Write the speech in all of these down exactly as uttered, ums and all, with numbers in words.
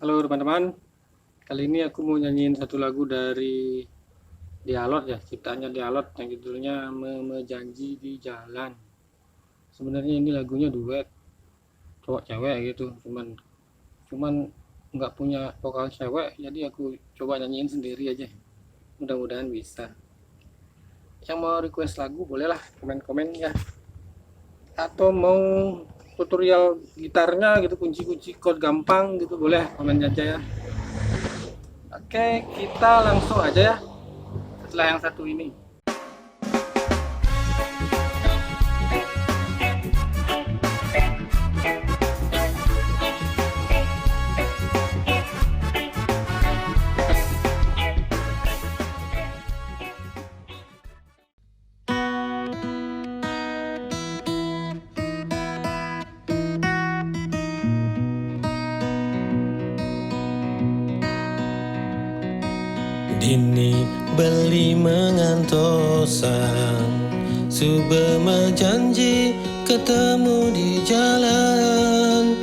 Halo teman-teman, kali ini aku mau nyanyiin satu lagu dari Dialot ya, ciptaannya Dialot yang judulnya Meme Janji di Jalan. Sebenarnya ini lagunya duet cowok cewek gitu, cuman cuman nggak punya vokal cewek, jadi aku coba nyanyiin sendiri aja. Mudah-mudahan bisa. Yang mau request lagu bolehlah komen-komen ya. Atau mau tutorial gitarnya gitu, kunci-kunci chord gampang gitu, boleh komen aja ya. Oke, kita langsung aja ya setelah yang satu ini. Dini beli mengantosan, suba mejanji ketemu di jalan.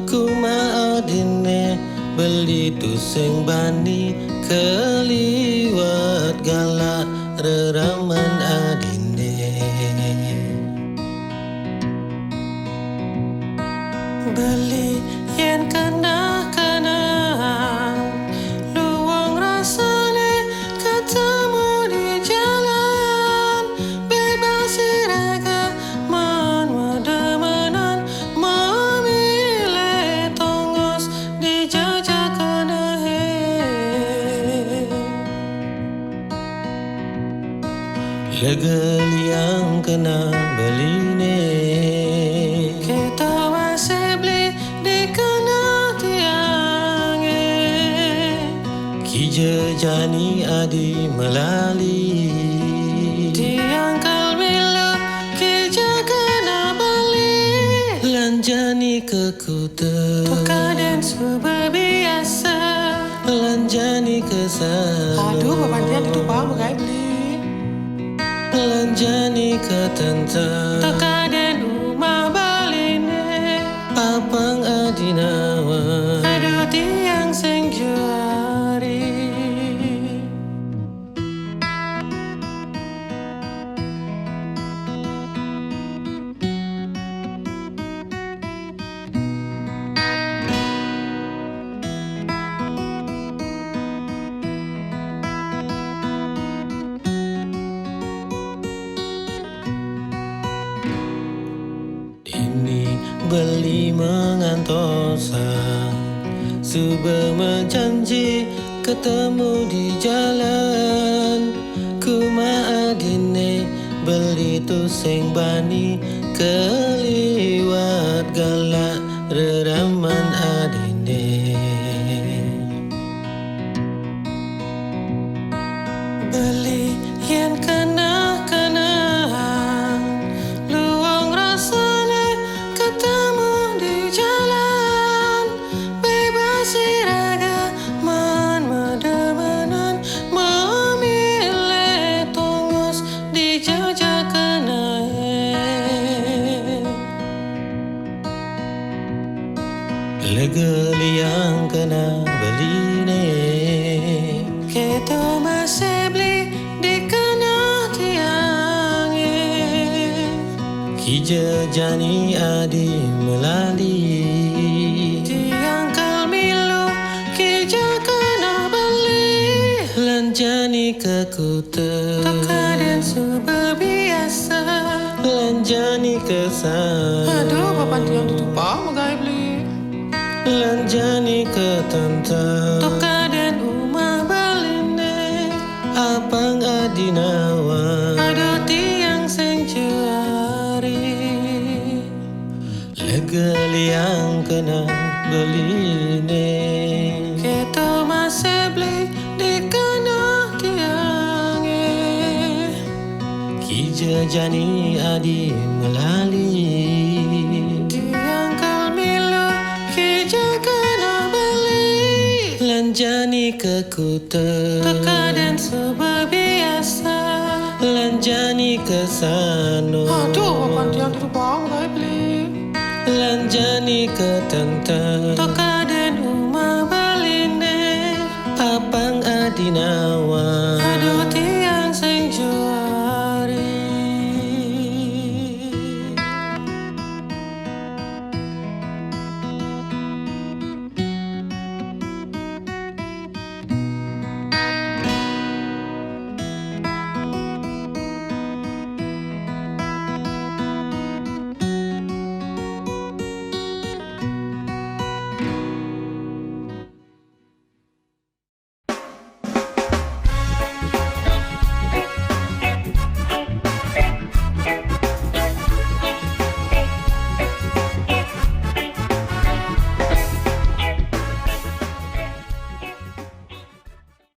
Kuma adine beli tusing bani keliwat galak reraman adine. Beli yen kenah-kenah, luwung rasane ketemu di jalan. Bebas iraga man medemenan, memilih tongos di jejak kenahe. Lega liang kena beline. Kita masih beli di kena tiange. Kija jani adi melali. Tiang kal milu kija kena beli. Lan jani ke kuta. Tukaden suba biasa. Lan jani ke sana. Aduh, papantian itu bang begai beli. Lan jani ke tentang. Tukaden umah baline. Apang adinawa. Aduh, tiang sing juari. Ini beli mengantosan, suba mejanji ketemu di jalan. Kuma adine beli tusing bani keliwat galak reraman adine. Beli yen kenah-kenah, luwung rasane ketemu di jalan. Bebas iraga man medemenan, memilih tongos di jejak kenahe. Lega liang kena beline. Keto masih beli di kena tiange. Kija jani adi melali. Tiang kal milu kija kena beli. Lan jani ke kuta. Tukaden suba biasa. Lan jani ke sana. Aduh, papantian itu bang begai beli. Lan jani ke tentang. Tukaden umah baline. Apang adinawa. Aduh, tiang sing juari. Lega liang kena beline. Keto masih beli di kena tiange. Kija jani adi melali. Tiang kal milu kija kena beli. Lan jani ke kuta. Tukaden suba biasa. Lan jani ke sano. Aduh, papantian itu bang begai beli. Lan jani ke tentang. Tukaden umah Now